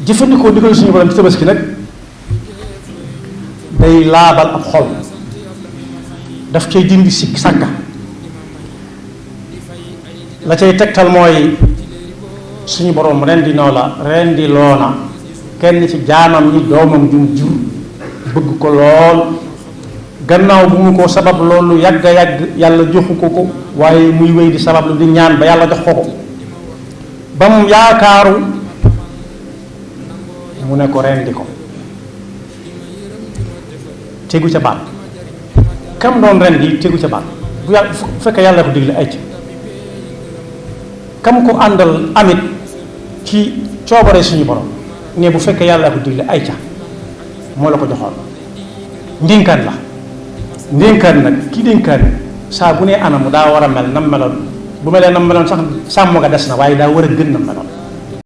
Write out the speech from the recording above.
jëfandikoo ndigal suñu borom ci tabaski nag day laabal ab xol daf cay dindi sikk sàkka la cay tegtal mooy suñu borom rendi loona kenn ci jaamam ñi doomam jum jur bëgg ko lool gannaaw bu mu ko sabab loolu yàgg yàlla joxu ko waaye muy wéy di sabab lu di ñaan ba yàlla jox ko ba mu yaakaaru mu ne ko rendi ko tegu ca baat kam doon rendi tegu ca baat bu fekkee yàlla ko digle ay ca kam ko àndal amit ci coobare suñu borom ne bu fekkee yàlla ko digle ay ca moo la ko joxoon ndénkaan la ndénkaan nag ki dénkaan saa bu nee anamu daa war a mel nam meloon bu melee nam meloon sax sàmm nga des na waaye daa war a gën nam meloon